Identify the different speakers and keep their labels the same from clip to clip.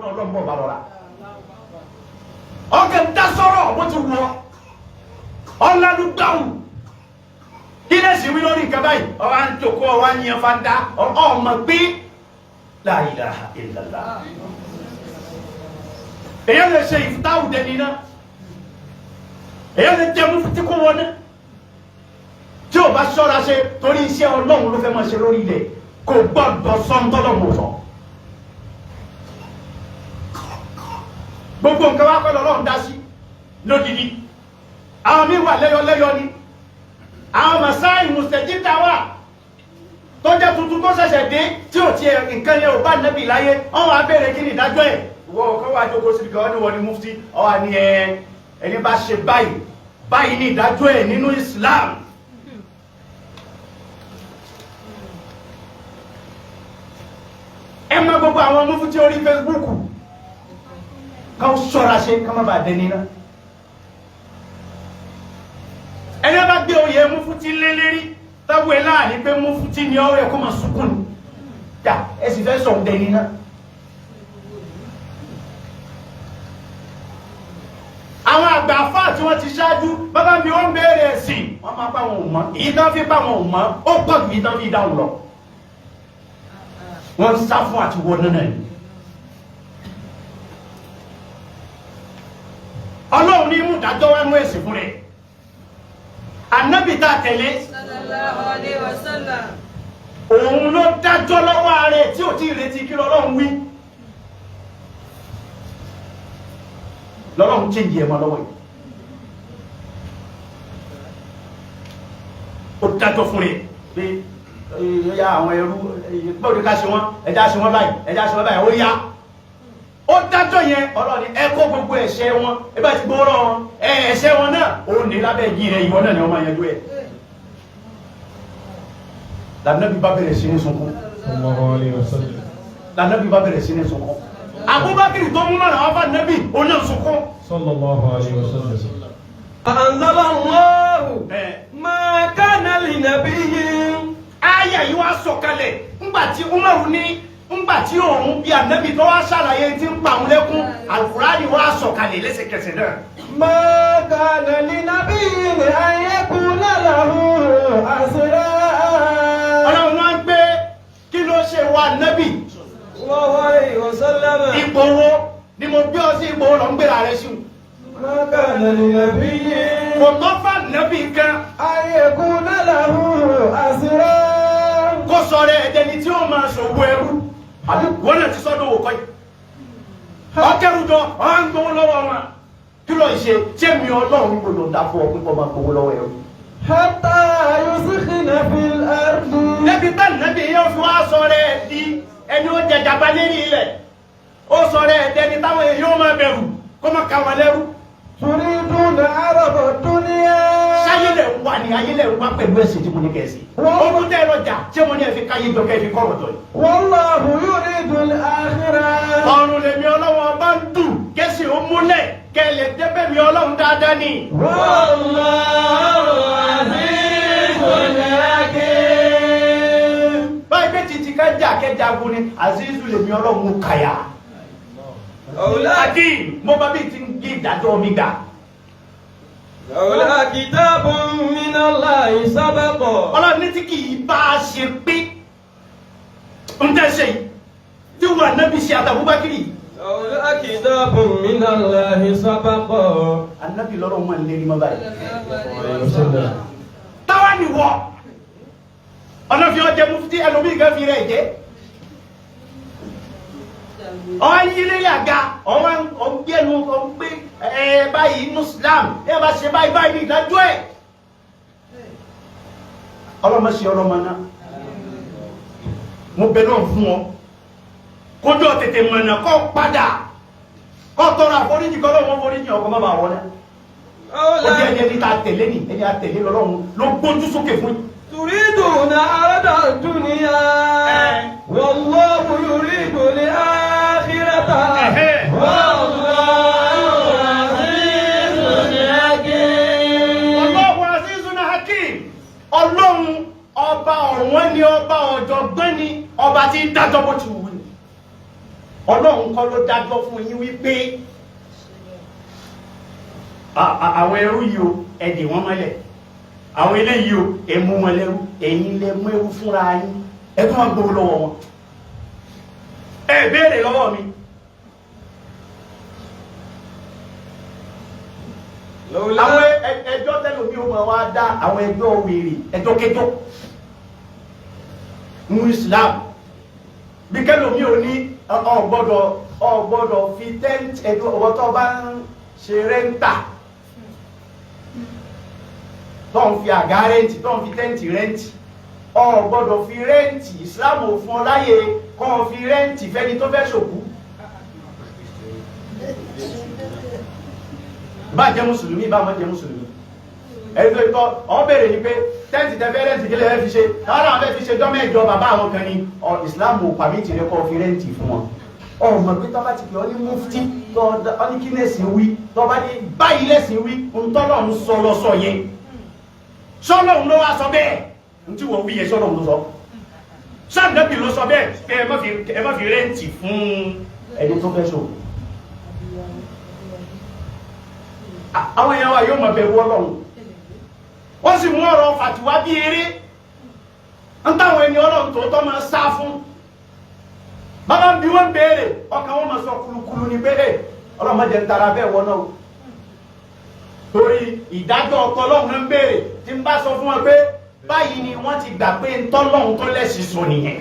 Speaker 1: náà ọlọ́mọ ọba lọ́ra. Ọkẹ́ ń dá sọ́rọ̀ bó ti wù ọ́, ọ̀làlúgbàwù kí lè sì wí lórí nǹkan báyìí. Ọba ń jòkó, ọwá ń yan fanda, ọmọ gbé la ilaha illallah. Èyàn lè ṣe ìfútáwù dẹni náà, èyàn lè jẹ mufti kó wọná tí o bá ṣọ́ra ṣe, torí iṣẹ́ Ọlọ́run ló fẹ́ máa ṣe lórí ilẹ̀, kò gbọ́dọ̀ sọ́ńtọ́lọ́mù sọ. Gbogbo nǹkan wá kọ́ lọ́lọ́run dá sí lódìdí. Àwọn míì wà lẹ́yọlẹ́yọ ni, àwọn masáì mùsẹ̀jídà wà tó jẹ́ tuntun tó ṣẹ̀ṣẹ̀ dé tí ò tiẹ̀ nǹkan yẹn ò bá nẹ́bì láyé. Wọ́n wá béèrè kí ni ìdájọ́ ẹ̀. Wọ́n kọ́ wá jókòó síbi kan, wọ́n ní wọ́n ní mufti, wọ́n wá ní ẹ ẹni bá ṣe báyìí báyìí ní ìdájọ́ ẹ̀ nínú Islam. Ẹ má gbogbo àwọn mufti orí Facebook ká ṣọ́ra ṣe ká má bàa dẹni náà. Ẹni bá gbé oyè mufti lélẹ́rí táwọn ẹ̀ láàrin pé mufti ni ọ̀rẹ́ kó máa sunkún ni yà, ẹ sì fẹ́ sọ̀rọ̀ dẹni náà. Àwọn àgbà àfáà tí wọ́n ti ṣáájú, bàbá mi wọ́n béèrè ẹ̀sìn, wọ́n máa pa wọn ò mọ̀. Èyí tán fi pa wọn ò mọ̀ ó pọ̀ ju èyí tán fi dáhùn lọ. Wọ́n ń sá fún àti wọ nínú ẹ̀. Ọlọ́run ní mú ìdájọ́ wá nú ẹ̀sìn fún rẹ̀. Ànábì tá a tẹ̀lé,
Speaker 2: Sallallahu alayhi wa sallam.
Speaker 1: òun ló dájọ́ lọ́wọ́ ààrẹ tí ò tí ì retí kí lọ́lọ́run wí. Lọ́lọ́run chéǹjì ẹ̀ mọ́ lọ́wọ́ yìí. Ó dájọ́ fún rẹ̀ pé ó yá, àwọn ẹrú gbọ́dọ̀ ká ṣe wọ́n, ẹja ṣe wọ́n báyìí, ẹja ṣe wọ́n báyìí, ó yá. Ó dájọ́ yẹn, Ọlọ́run ní ẹ kó gbogbo ẹ̀ṣẹ̀ wọn, ẹ bá ti gbowó lọ́wọ́ wọn, ẹ̀ṣẹ̀ wọn náà ó ní lábẹ́ yìí rẹ̀, ìwọ náà ni wọ́n máa yanjú ẹ̀. Lànàbí bá bẹ̀rẹ̀ sí ní sunkún.
Speaker 3: Sallallahu alayhi wa sallam.
Speaker 1: Lànàbí bá bẹ̀rẹ̀ sí ní sunkún. Abubakar tó mú mọ́ra wọn bá nàbí, òun náà sunkún.
Speaker 3: Sallallahu alayhi wa sallam.
Speaker 4: أنزل الله
Speaker 1: Ẹ
Speaker 4: ما كان لنبي
Speaker 1: aya yìí wá sọ̀kalẹ̀ ńgbà tí Umaru ní, ńgbà tí òun bí ànábì tó wá ṣàlàyé tí ń pa òun lẹ́kún, Alukurani wá sọ̀kalẹ̀ lẹ́sẹ̀kẹsẹ̀ náà.
Speaker 4: ما كان لنبي أن يكون له أسرى.
Speaker 1: Ọlọ́run wá ń gbé kí ló ṣe wá ànábì?
Speaker 4: الله عليه وسلم.
Speaker 1: Ipò wo ni mo gbé ọ sí? Ipò wo lọ ń gbéra rẹ sí?
Speaker 4: ما كان لنبي
Speaker 1: Kò tọ́ fún ànábì kan
Speaker 4: أن يكون له أسرى.
Speaker 1: kó sọ̀rọ̀ ẹ̀jẹ̀ ni tí ó máa ṣòwò ẹrú, àbí wọ́n náà ti sọ́dọ̀ òkọ́ yìí. Ọkẹ́rùjọ ọ̀hún ń gbowó lọ́wọ́ wọn. Kí ló ń ṣe? Ṣé mi Ọlọ́run kò lò dá fún ọ pé kó máa gbowó lọ́wọ́ ẹrú?
Speaker 4: حتى يسخن في الأرض.
Speaker 1: Débi tá nàbí yóò fi wá sọ̀rọ̀ ẹ̀ di ẹni ó jẹ jàmbá lérí ilẹ̀, ó sọ̀rọ̀ ẹ̀ dẹni táwọn èèyàn ó máa bẹ̀rù kó má ka wọn lẹ́rú.
Speaker 4: تريدون عرض الدنيا.
Speaker 1: Sáyé lẹ̀ ń wá ni, ayé lẹ̀ ń wá pẹ̀lú ẹ̀sìn tí mo ní kẹ́sì. Ogun tẹ́ ẹ lọ jà, ṣé mo ní ẹ fi káyé jọ kẹ́ ẹ fi kọ́rọ̀ jọ yìí?
Speaker 4: والله يريد الآخرة.
Speaker 1: Ọ̀run lèmi Ọlọ́run ọba ń dùn kẹ́sì ó múlẹ̀ kẹ́ ẹ lè débẹ̀ mi Ọlọ́run dáadáa ni.
Speaker 4: والله عزيز حكيم.
Speaker 1: Báyìí pé títí ká jà kẹjagun ni, Azizu lèmi Ọlọ́run kàyà.
Speaker 4: لولا
Speaker 1: Akim mo bá bí ti ń gé ìdájọ́ mi gbà.
Speaker 4: لولا كتاب من الله سبق.
Speaker 1: Ọlọ́run ní tí kì í bá a ṣe pé ń tẹ́ ṣe yìí tí wà nábì ṣe àtàbúbákiri.
Speaker 4: لولا كتاب من الله سبق.
Speaker 1: Anábì lọ́rọ̀ wọn lé ní mọ́ báyìí.
Speaker 3: Alayhi wa sallam.
Speaker 1: Táwa ni wọ ọ̀nà fi ọjẹ́ mufti, ẹlòmíì kan fi rẹ̀ jẹ́ ọ̀hún ayílẹ̀ àga, ọ̀hún ọ̀gbẹ́nu ọ̀gbẹ́ ẹ̀ báyìí inú Islam ẹ̀ bá ṣe báyìí báyìí ní ìdájọ́ ẹ̀. Ọlọ́mọ ṣe ọlọ́mọ náà, mo bẹ náà fún ọ kójú ọ̀tẹ̀tẹ̀ mọ̀nà kọ́ padà kọ́ tọrọ àforíjì kọ́ lọ́wọ́ foríjì ọkọ̀ má bàa wọlé. Ó jẹ́ ẹni ẹni tá a tẹ̀lé ni, ẹni a tẹ̀lé lọ́lọ́run ló gbójú sókè fún yìí.
Speaker 4: تريدون عرض الدنيا والله يريد الآخرة والله عزيز حكيم.
Speaker 1: Allahu Azizun Hakim. Ọlọ́run ọba ọ̀wọ́n ni, ọba ọ̀jọ̀gbọ́n ni, ọba tí ń dájọ́ bó ti wù ní. Ọlọ́run kọ́ ló dájọ́ fún yín wípé àwọn ẹrú yìí o, ẹ dè wọ́n mọ́lẹ̀, àwọn eléyìí o, ẹ mú wọn lẹ́rú. Ẹ̀yin lẹ mú ẹrú fúnra yín, ẹ tún wọn gbowó lọ́wọ́ wọn, ẹ béèrè lọ́wọ́ mi. Àwọn ẹjọ́ tẹ́lómi ó máa wá dá àwọn ẹjọ́ wèrè, ẹjọ́ kéjọ́ ní Islam, bí kẹ́lómi ò ní ọ̀gbọ́dọ̀ fi tẹ́ǹtì ẹjọ́ ọ̀wọ́ tó bá ń ṣe rẹ́ńtà, tó ń fi àga rẹ́ǹtì, tó ń fi tẹ́ǹtì rẹ́ǹtì, ọ̀gbọ́dọ̀ fi rẹ́ǹtì. Islam ò fún ọ láyè kó o fi rẹ́ǹtì fẹ́ni tó fẹ́ ṣòkú. Bá jẹ́ mùsùlùmí, bá má jẹ́ mùsùlùmí, ẹni tó tọ́ ọ bèèrè ni pé tẹ́ǹtì tẹ́fẹ́ rẹ́ǹtì kí lè fẹ́ fi ṣe, táwọn àwọn fẹ́ fi ṣe dọ́mẹ́jọ bàbá àwọn kan ni. Islam ò pàmìtì rẹ kọ́ fi rẹ́ǹtì fún wọn. Ọmọ pé tọ́ bá ti pè ọ́ ní mufti, tọ́ ní kí lẹ́sìn wí, tọ́ bá ní báyìí lẹ́sìn wí, ntọ́lọ́run sọ lọ sọ yẹn, sọlọ́run ló wá sọ bẹ́ẹ̀, ntí wọ́n wí yẹn sọlọ́run ló sọ, sànẹ́bì ló sọ bẹ́ẹ̀ pé ẹ má fi rẹ́ǹtì fún ẹni tó fẹ́ ṣòwò. Àwọn èèyàn wa yóò mọ̀ bẹ̀rù Ọlọ́run, wọ́n sì mú ọ̀rọ̀ fàtiwá bí eré ń táwọn ẹni Ọlọ́run tòótọ́ máa sá fún. Bàbá ń bi wọ́n béèrè, ọkàn wọn máa sọ kulukulu ní pé Ọlọ́run má jẹ́ ń tara bẹ́ẹ̀ wọ́n náà o, torí ìdájọ́ ọkọ Ọlọ́run ń béèrè. Tí ń bá sọ fún wọn pé báyìí ni wọ́n ti gbà pé ntọ́lọ́run tó lẹ́sìn sọ nìyẹn.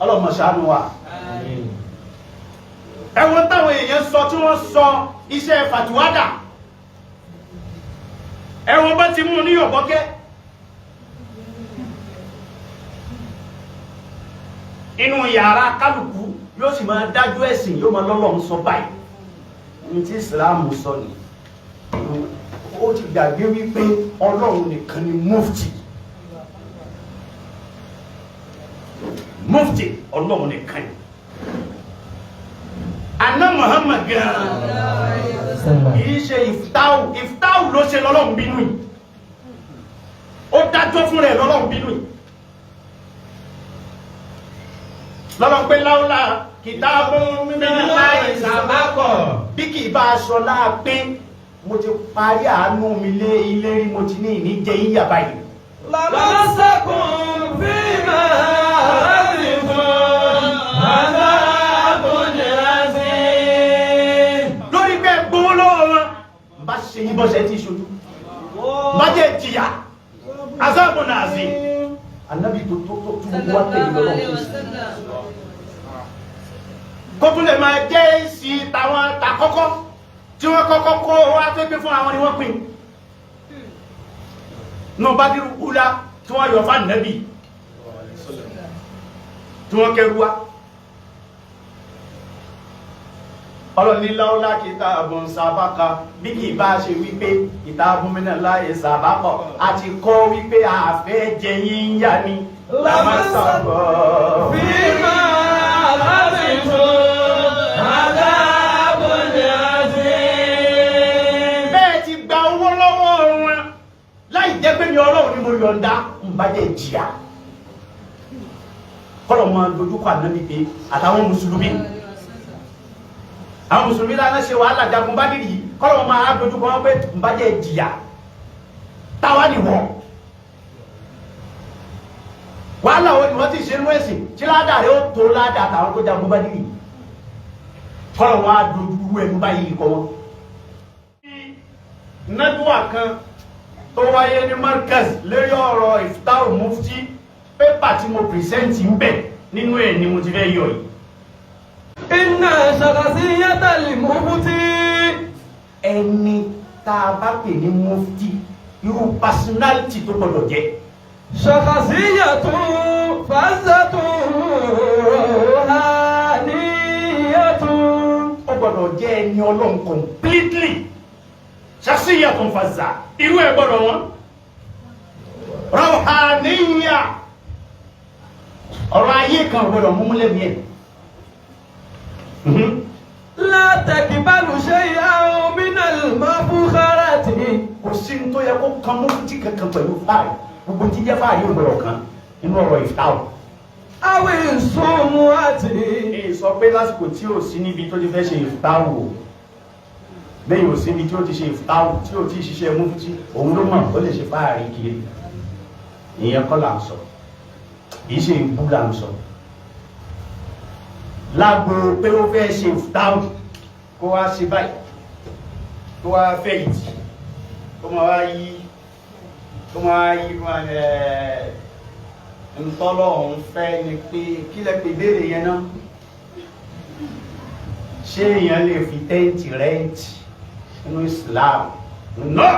Speaker 1: Ọlọ́run ṣàánú wa. Ẹ̀wọ̀n táwọn èèyàn sọ tí wọ́n sọ iṣẹ́ fàtiwádà, ẹ̀wọ̀n bá ti mú ní ọ̀bọ́kẹ́. Inú yàrá kálukú yóò sì máa dájú ẹ̀sìn, yóò máa lọ́lọ́run sọ báyìí ní tí ìsìláàmù sọ ni. Ó ti gbàgbé wípé Ọlọ́run nìkan ni mufti. Mufti Ọlọ́run nìkan ni. Àná Muhammad gan kìí ṣe ìftáwù, ìftáwù ló ṣe lọ́lọ́run bínú yìí, ó dájọ́ fún rẹ̀ lọ́lọ́run bínú yìí, lọ́lọ́run pé láúlà kìtàbùn minallahi
Speaker 4: Sàbákọ̀.
Speaker 1: bí kì í bá aṣọ láàpé mo ti parí àánú mi lé ilé rí, mo ti ní ìní jẹ yíyà báyìí.
Speaker 4: Lamasakum fima akhadhtum adhabun azim.
Speaker 1: Lórí bẹ́ẹ̀ gbowó lọ́wọ́ wọn, bá ṣe yín bọ́sẹ̀ tí ṣojú bá jẹ́ jìyà azabun azim. Ànábì tó tó tó tó gbogbo wa tẹ̀lé lọ́wọ́ fún sí. Kó tún lè máa jẹ́ èsì tàwọn tàkọ́kọ́ tí wọ́n kọ́kọ́ kó wá tó gbé fún àwọn ni wọ́n pín. Nù Bádírù Kúlá tí wọ́n yọ fún Ànábì tí wọ́n kẹrù wá. Ọlọ́ni láúlá kitabun sábàkà, bí kì í bá ṣe wípé kitabun minallahi sábàkọ̀ àti kọ́ wípé àfẹ́ jẹ yín yá ni. Lámásàkọ̀.
Speaker 4: Fima akhadhtum adhabun azim.
Speaker 1: Bẹ́ẹ̀ ti gba owó lọ́wọ́ wọn láì jẹ́ pé mi Ọlọ́run ni mo yọ̀ǹda, ń bá jẹ́ jìyà. Kọ́lọ̀ máa dojúkọ Ànábì pé àtàwọn mùsùlùmí, àwọn mùsùlùmí lánàá ṣe wàhálà jagun Bádìrì yìí, kọ́lọ̀ máa dojúkọ wọn pé ń bá jẹ́ jìyà. Táwa ni wọ́n. Wàhálà wo ni wọ́n ti ṣe nú ẹ̀sìn tí ládàá rẹ̀ ó tó ládàá àtàwọn tó jagun Bádìrì yìí. Kọ́lọ̀ wọn á dojú ẹnu báyìí kọ́ wọn. Nẹ́tíwà kan tó wáyé ní Markaz lórí ọ̀rọ̀ iftar mufti, pépà tí mo pìrìsẹ́ǹtì ń bẹ̀ nínú ẹ̀ ni mo ti fẹ́ yọ yìí.
Speaker 4: Inna shakhsiyatal mufti.
Speaker 1: Ẹni tá a bá pè ní mufti, irú personality tó gbọdọ̀ jẹ́.
Speaker 4: Shakhsiyatun fazzatun ruhaniyatun.
Speaker 1: Ó gbọdọ̀ jẹ́ ẹni Ọlọ́run completely. Shakhsiyatun fazza, irú ẹ̀ gbọdọ̀ wọn. Ruhaniyya, ọ̀rọ̀ ayé kan ò gbọdọ̀ mú lẹ́bi ẹ̀.
Speaker 4: La takbalu shay'an minal mafukharati.
Speaker 1: Kò sí ní tó yẹ kó kan mufti kankan pẹ̀lú fáì. Gbogbo tí jẹ́ fáàrí ògbọ̀rọ̀ kan nínú ọ̀rọ̀ ìftáwò.
Speaker 4: أو السمعة.
Speaker 1: Èyí sọ pé lásìkò tí ò sí níbi tó ti fẹ́ ṣe ìftáwò, lẹ́yìn ò sí níbi tí ó ti ṣe ìftáwò, tí ò ti ṣiṣẹ́ mufti, òun ló mọ̀ ó lè ṣe fáàrí kiri. Ìyẹn kọ́ là ń sọ, kì í ṣe ìbú là ń sọ. Lágbo pé ó fẹ́ ṣe ìftáwò, kó wá ṣe báyìí, kó wá fẹ́ ìtì, kó máa wá yí, kó máa yí, kó máa ẹ̀ ntọ́lọ́hún fẹ́ ni pé kí lẹ pè béèrè yẹn náà. Ṣé èèyàn lè fi tẹ́ǹtì rẹ́ǹtì nínú Islam? No,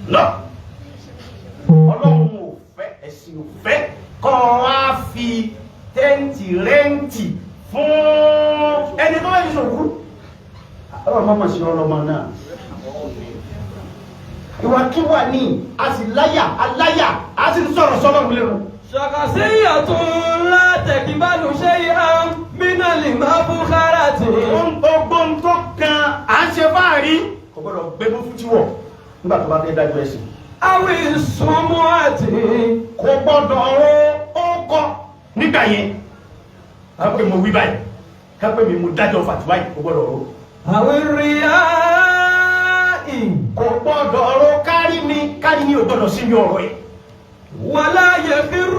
Speaker 1: no, Ọlọ́run ò fẹ́, ẹ̀sìn ò fẹ́ kọ́ wá fi tẹ́ǹtì rẹ́ǹtì fún ẹni tó bá yìí sòkú. Ọlọ́run mọ̀mọ́ sí ọlọ́mọ náà ìwàkiwà ni a sì láyà aláyà a sì ń sọ̀rọ̀ sọ́lọ́run lẹ́nu.
Speaker 4: شخصية لا تقبل شيئا من المفخرة.
Speaker 1: Gbogbo ń tó kan à ń ṣe fáàrí kò gbọ́dọ̀ gbé mú fún tíwọ̀ nígbà tó bá fẹ́ dájú ẹ̀sìn.
Speaker 4: أو السمعة.
Speaker 1: Kò gbọ́dọ̀ ró ó kọ́ nígbà yẹn ká pé mo wí báyìí, ká pé mi mo dájọ́ fàtúwá yìí, kò gbọ́dọ̀ ró.
Speaker 4: أو الرياء.
Speaker 1: Kò gbọ́dọ̀ ró kárí mi, kárí mi ò gbọ́dọ̀ sí mi ọ̀rọ̀ yìí.
Speaker 4: ولا يخر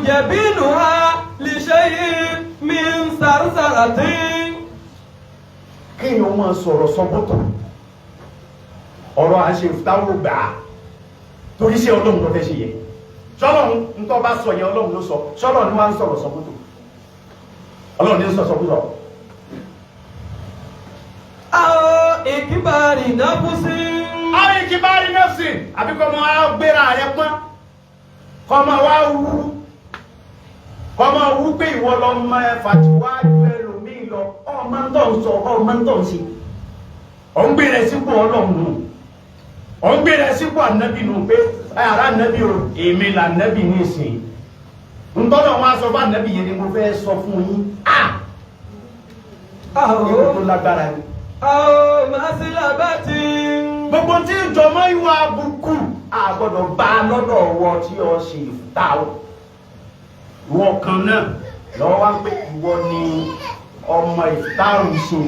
Speaker 4: جبينها لشيء من ثرثرة.
Speaker 1: Kéèyàn máa sọ̀rọ̀ sọ́bọ̀tọ̀ ọ̀rọ̀ à ń ṣe ìfútáwò gbà á torí ṣé Ọlọ́run ló fẹ́ ṣe yẹ ṣọlọ́run ntọ́ bá sọ yẹn, Ọlọ́run ló sọ. Ṣọlọ́run ni wọ́n á ń sọ̀rọ̀ sọ́bọ̀tọ̀, Ọlọ́run ní ń sọ sọ́bọ̀tọ̀.
Speaker 4: أو إكبار نفس.
Speaker 1: Àwọn ìkíbárì nọ́ọ̀sì àbí kọ́ máa gbéra rẹ pọ́n, kọ́ máa wá wú, kọ́ máa wú pé ìwọ lọ mọ ẹ̀fà tí wàá ju ẹlòmíì lọ. Ọmọ ń tọ̀ ń sọ, ọmọ ń tọ̀ ń ṣe, ọ̀ ń gbé rẹ sípò Ọlọ́run nù, ọ̀ ń gbé rẹ sípò ànábì nù pé ara ànábì o, èmi là ànábì ní ìsìn ntọ́nà wọn aṣọ fún ànábì yẹn ni mo fẹ́ sọ fún yín. Ipò tó lágbára ni.
Speaker 4: أو مسلبة.
Speaker 1: Gbogbo tí ń jọmọ́ ìwà àbùkù a gbọ́dọ̀ bá a lọ́dọ̀ ọwọ́ tí ó ṣe ìfúta o. Ìwọ kan náà lọ́wọ́ wá pé ìwọ ni ọmọ ìfútàrù ṣe,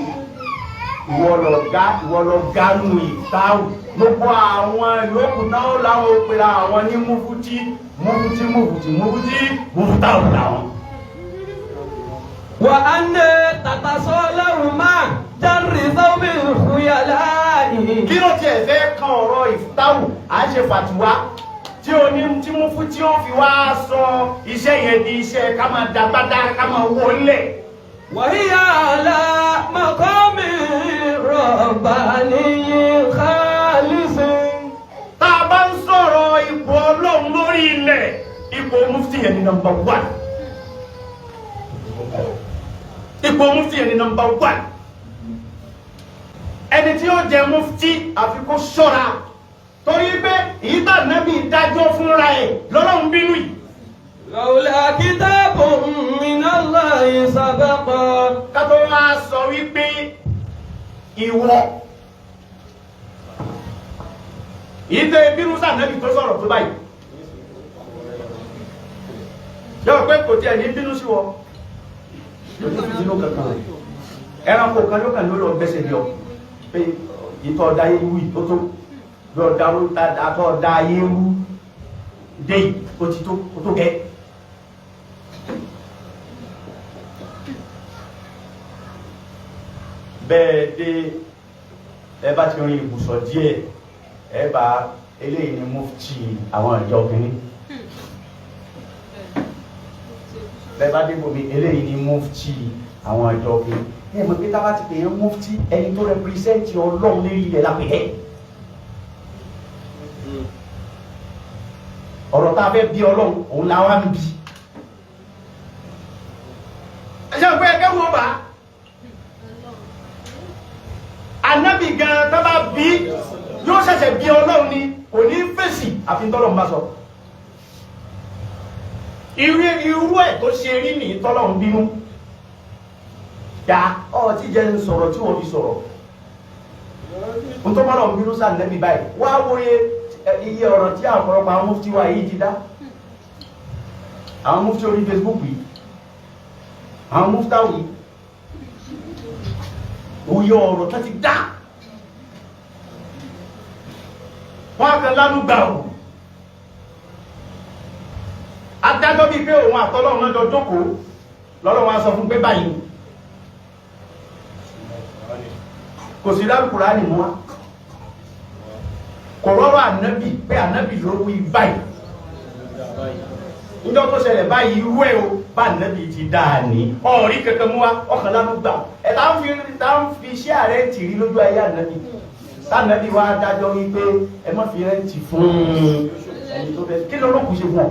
Speaker 1: ìwọ lọ̀gá, ìwọ lọ gánú ìfútàrù. Gbogbo àwọn yòókù náà láwọn ò pera àwọn ní múfútí múfútí múfútí múfútí múfútàrù làwọn.
Speaker 4: وأن تتصالح مع جر ثوب الخيلاء.
Speaker 1: Kí ló tiẹ̀ fẹ́ kan ọ̀rọ̀ ìfútàwù à ń ṣe fàtiwá tí o ní tí mú fún tí ó fi wá sọ iṣẹ́ yẹn di iṣẹ́ ká máa dàgbàdà ká máa wọlé?
Speaker 4: وهي على مقام رباني خالص.
Speaker 1: Tá a bá ń sọ̀rọ̀ ipò Ọlọ́run lórí ilẹ̀, ipò mufti yẹn ni number one. Ipò mufti yẹn ni number one. Ẹni tí ó jẹ mufti àfi kó ṣọ́ra, torí pé ìyíta nẹ́bí dájọ́ fúnra ẹ̀ lọ́lọ́run bínú yìí.
Speaker 4: لولا كتاب من الله سبق.
Speaker 1: Kátó wá sọ wípé ìwọ ìdè bínú sànẹ́bì tó sọ̀rọ̀ tó báyìí yóò pé kò tiẹ̀ ní bínú sí wọ bínú kankan, ẹranko kan yóò kàn ló lọ gbẹ́sẹ̀ lé ọ pé ìtọ́ ọ̀dà ayé wù tó tó bí ọ̀dà àtọ̀ ọ̀dà ayé wù dé yìí ó ti tó ó tó gẹ́. Bẹ́ẹ̀ dé, ẹ bá ti rin ibùsọ̀ díẹ̀, ẹ bá eléyìí ni mufti àwọn ìjọ kìíní. Bẹ́ẹ̀ bá dé bomi, eléyìí ni mufti àwọn ìjọ kìíní. Ẹ mọ̀ pé tábà ti pè é mufti, ẹni tó represent Ọlọ́run lérí ilẹ̀ la pè é. Ọ̀rọ̀ tá a fẹ́ bí Ọlọ́run òun la wá ń bí. Ẹ ṣe pé ẹgbẹ́ wo bá anabi gan tó bá bí yóò ṣẹ̀ṣẹ̀ bí Ọlọ́run ni, kò ní fèsì àfi tọ́lọ́run bá sọ. Irú irú ẹ̀ tó ṣe rí ní tọ́lọ́run bínú dá ọ tí jẹ́ ń sọ̀rọ̀ tí wọ́n fi sọ̀rọ̀ ntọ́mọ́lọ́run bínú sáà nẹ́bí báyìí wá wòye. iye ọ̀rọ̀ tí àpọ̀lọpọ̀ àwọn mufti wa yìí ti dá. Àwọn mufti orí Facebook yìí, àwọn muftawu yìí, òye ọ̀rọ̀ tó ti dá. Wọ́n kàn lánú gbà ò. Adájọ́ bíi pé òun àtọ́lọ́run náà jọ jókòó lọ́lọ́run á sọ fún pé báyìí kò sí lálùkùránì mú wa, kò rọ́rọ́ ànábì pé ànábì ló wí báyìí níjọ́ tó ṣẹlẹ̀ báyìí irú ẹ̀ o bá ànábì ti dáa ní ọ̀rí kankan mú wa ọkàn lánú gbà ẹ̀ tá ń fi tá ń fi iṣẹ́ ààrẹ tì rí lójú ayé ànábì tànábì wa dájọ́ wípé ẹ má fi rẹ́ǹtì fún ẹni tó fẹ́ kí ló ló kù ṣe fún ọ.